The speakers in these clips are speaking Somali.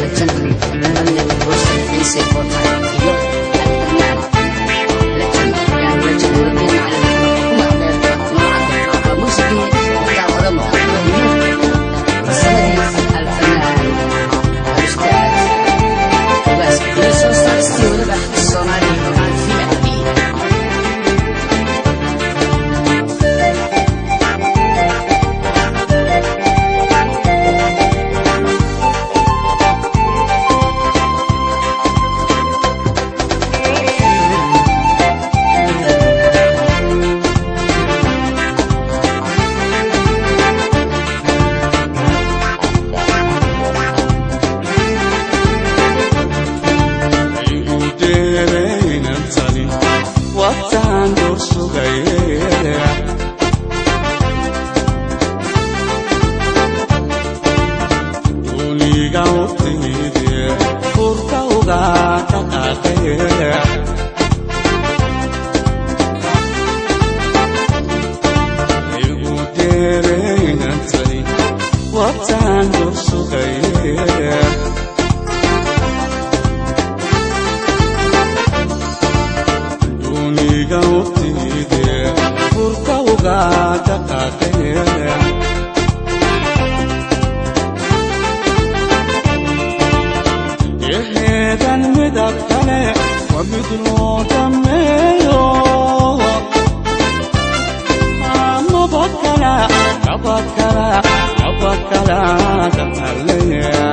Legendary London Boston Lindsay Porter iyo Alfanaan Legend Young Legend Nuruddin Macalin Maxamed oo ku magac dheer Nuur Cadde. Muusigii Mukhtaar Oromo iyo farsamadii Alfanaan Alustaad Ugaas iyo soo saaristii weliba Soomaali VIP. Igu dheeraynantani wataan door sugaye. Duniga u timide furka uga dhaqaaqe. Igu dheeraynantani wataan door sugaye. Duniga u timide furka uga dhaqaaqe. Eheedan midab kale waa mid loo dhammeeyo, nabadkala nabadkala nabadkala dhaqaleya.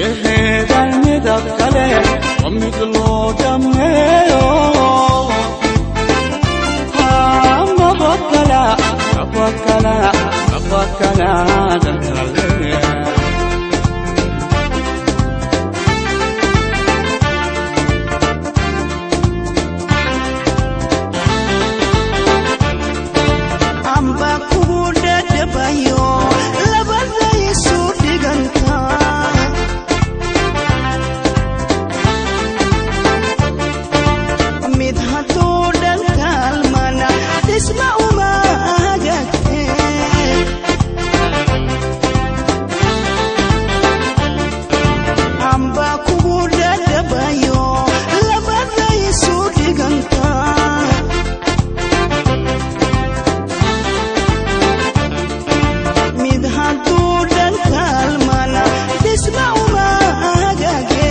Eheedan midab kale waa mid loo dhammeeyo, nabadkala nabadkala nabadkala dhaqaleya. Amba kugu dhadhabayo labada isu dhiganta, mid hadduu dhantaalmana dhisma uma hagagte. Amba kugu dhadhabayo labada isu dhiganta, mid hadduu dhantaalmana dhisma uma hagage.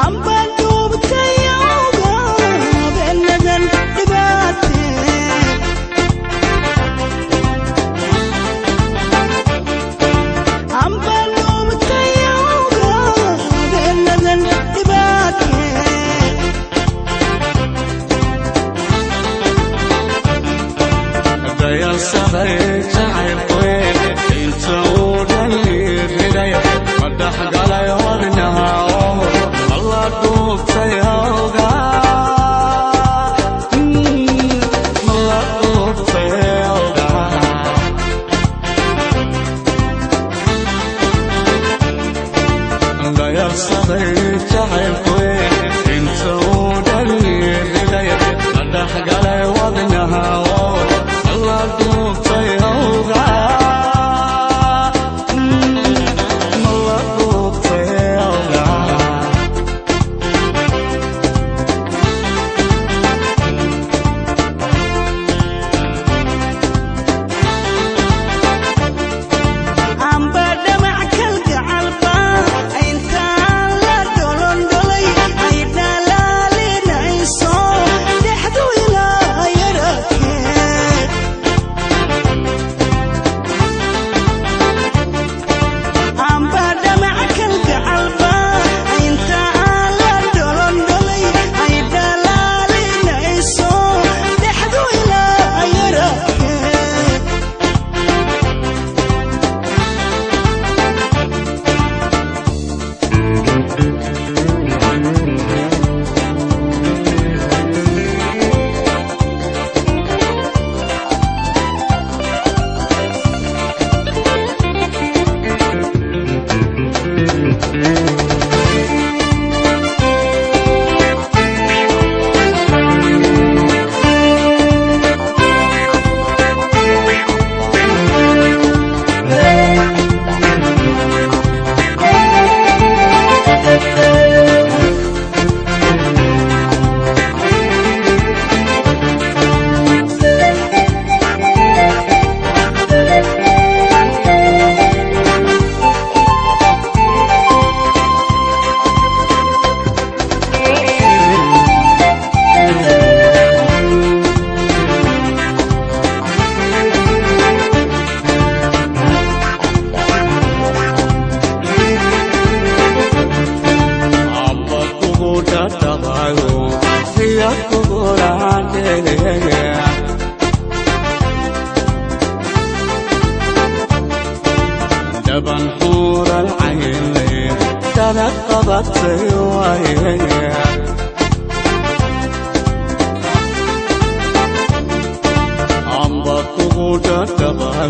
Amba duubtayowga habeenadan dhibaate. Amba duubtayowga habeenadan dhibaate. Dayalsaday jacaylkuwe inta uu dhaliiriday ma dhexgalay wadnaha oo mala dhuubtay awga, mala dhuubtay awga. Dayalsaday jacaylkuwe inta uu dhaliiriday ma dhexgalay wadnaha oo mala dhuubtay awga, mala dhuubtay awga. Amba dhamac kalgacalba intaan la dholondholay ay dhalaalinayso dhexdu ilaa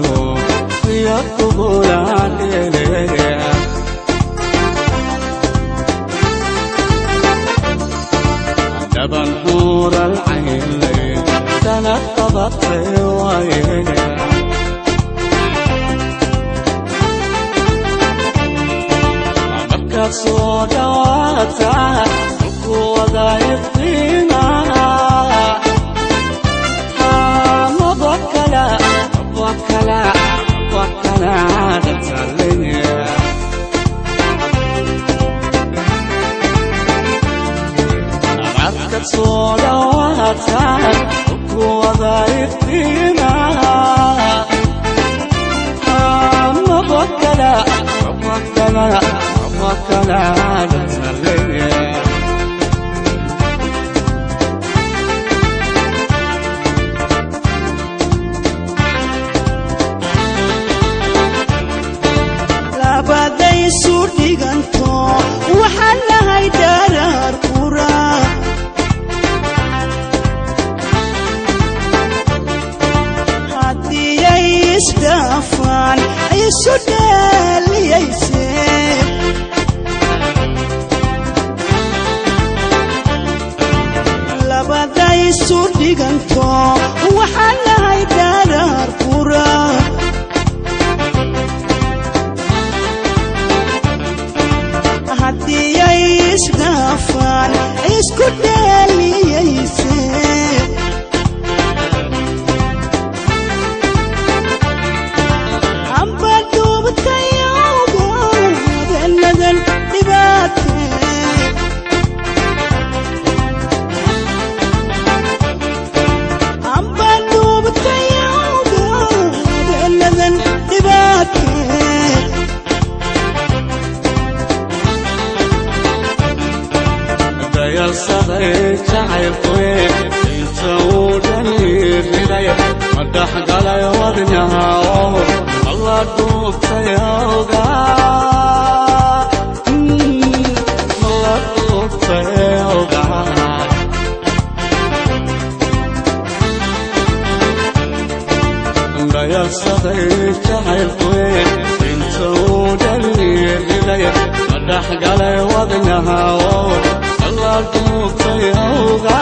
waago riya kugulaandheeleya dhaban xuural caynlay dana qabatay waaye markaad soo dhawaata kuwada iftiina mabakala mabakala mabakala dhatalaya markaad soo dhawaata kuwada iftiina mabakala mabakala mabakala dhatalaya labadaysu dhiganto waxaan lahay daraar qura haddii ay isdhaafaan isu dheeliyayseen labadaysu dhiganto waxaan lahay daraar qura haddii ay isdhaafaan isku dheeliyayseen amba dhuubtayowga habeenadan dhibaatee amba dhuubtayowga habeenadan dhibaatee dayalsaday jacaylkuye inta uu dhaliiriday ma dhexgalay wadnaha oo alla dhuubtay awga mala dhuubtay awga dayalsaday jacaylkuye inta uu dhaliiriday ma dhexgalay wadnaha oo alla dhuubtay awga.